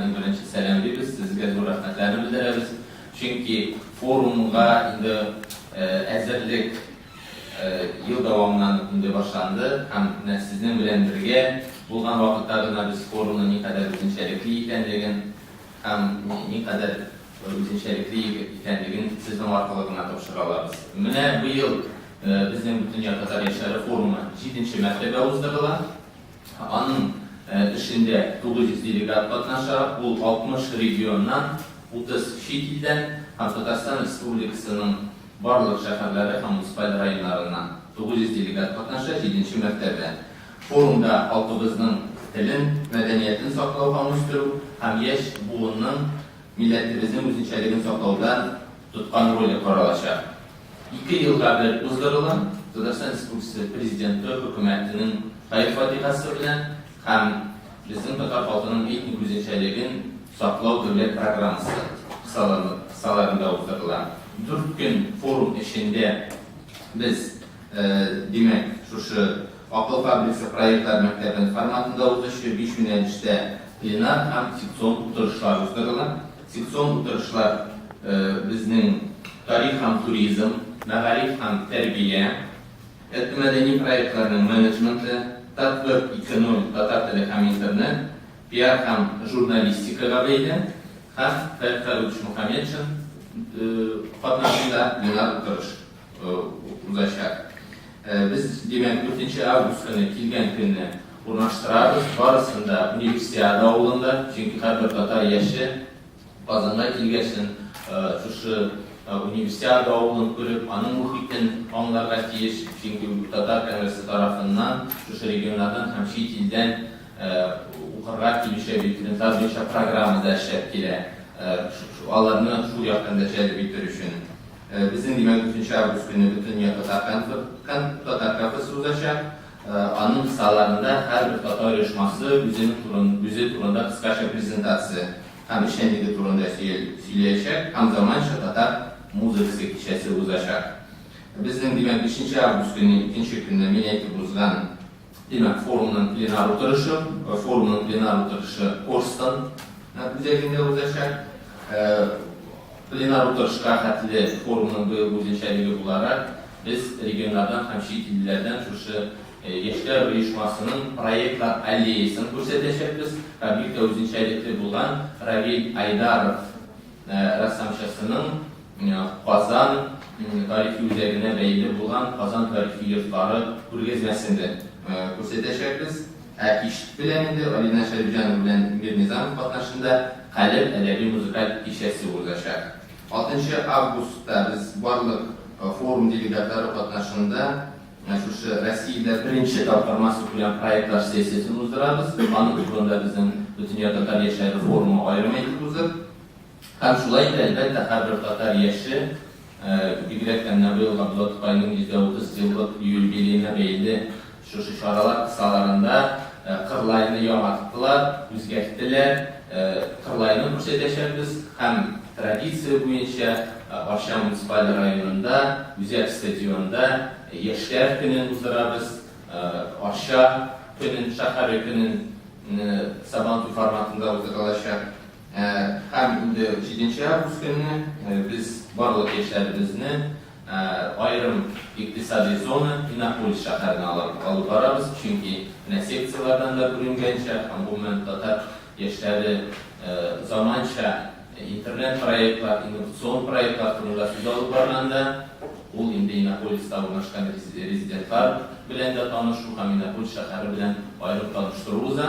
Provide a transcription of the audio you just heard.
Иң беренче сәламлибез, сезгә зур рәхмәтләрне белдерәбез. Чөнки форумга инде әзерлек ел дәвамыннан ук инде башланды һәм менә сезнең белән бергә булган вакытта гына без форумның никадәр үзенчәлекле икәнлеген һәм никадәр үзенчәлекле икәнлеген сезнең аркылы гына тапшыра алабыз. Менә быел безнең Бөтендөнья татар яшьләре форумы җиденче мәртәбә уздырыла. Аның эшендә 900 делегат катнаша, ул 60 регионнан, 30 чит илдән һәм Татарстан Республикасының барлык шәһәрләре һәм муниципаль районнарыннан 900 делегат катнаша, җиденче мәртәбә. Форумда халкыбызның телен, мәдәниятен саклау һәм үстерү һәм яшь буынның милләтебезнең үзенчәлеген саклауда тоткан роле каралачак. Ике елга бер уздырыла, Татарстан Республикасы Президенты, Хөкүмәтенең хәер-фатихасы белән һәм безнең татар халкының этник үзенчәлеген саклау дәүләт программасы кысаларында уздырыла. Дүрт көн форум эшендә без, димәк, шушы Акыл фабрикасы проектлар мәктәбен форматында узучы биш юнәлештә пленар һәм секцион утырышлар уздырыла. Секцион утырышлар безнең тарих һәм туризм, мәгариф һәм тәрбия, этномәдәни проектларның менеджменты, Татвеб 2.0, татар теле һәм интернет, пиар һәм журналистикага бәйле һәм Фәрит Хәйруллович Мухаметшин катнашында пленар утырыш узачак. Без, димәк, дүртенче август көне килгән көнне урнаштырабыз. Барысын да Универсиада авылында, чөнки һәрбер татар яше Казанга килгәчен шушы Универсиада авылын күреп, аның мохитен аңларга тиеш. Чөнки Татар конгрессы тарафыннан шушы регионнардан һәм чит илдән укырга килүче абитуриентлар буенча программа да эшләп килә. Аларны шул яктан да җәлеп итер өчен. Безнең, димәк, дүртенче август көне Бөтендөнья татар татар кафесы узачак. Аның кысаларында һәрбер татар оешмасы үзенең турын үзе турында кыскача презентация һәм эшчәнлеге турында сөйләячәк һәм заманча татар музыкасы кичәсе узачак. Безнең, димәк, бишенче август көне, икенче көнне мин әйтеп узган, димәк, форумның пленар утырышы, форумның пленар утырышы Корстон үзәгендә узачак. Пленар утырышка хәтле форумның быелгы үзенчәлеге буларак, без регионнардан һәм чит илләрдән шушы яшьләр оешмасының проектлар аллеясын күрсәтәчәкбез һәм бик тә үзенчәлекле булган Равил Айдаров рәссамчасының Казан тарихи үзәгенә бәйле булган Казан тарихи йортлары күргәзмәсен дә күрсәтәчәкбез. Ә кич белән инде Алинә Шәрипҗанова белән Мир Низамов катнашында Калеб әдәби-музыкаль кичәсе узачак. Алтынчы августта без барлык форум делегатлары катнашында шушы Россиядә беренче тапкыр массакүләм проектлар сессиясен уздырабыз. Аның турында безнең Бөтендөнья татар яшьләре форумы аерым әйтеп узыр. Һәм шулай итеп, әлбәттә, һәрбер татар яше, бигрәк тә менә быел Габдулла Тукайның 130 еллык юбилеена бәйле шушы чаралар кысаларында Кырлайны яңарттылар, үзгәрттеләр. Кырлайны күрсәтәчәкбез һәм традиция буенча Арча муниципаль районында Үзәк стадионда Яшьләр көнен уздырабыз, Арча көнен, шәһәре көнен Сабантуй форматында уздырылачак. Һәм инде җиденче август көнне без барлык яшьләребезне аерым икътисади зона Иннополис шәһәренә алып барабыз, чөнки менә секцияләрдән дә күренгәнчә һәм гомумән татар яшьләре заманча интернет-проектлар, инновацион проектлар турында сүз алып барганда, ул инде Иннополиста урнашкан резидентлар белән дә танышу һәм Иннополис шәһәре белән аерым таныштыру уза.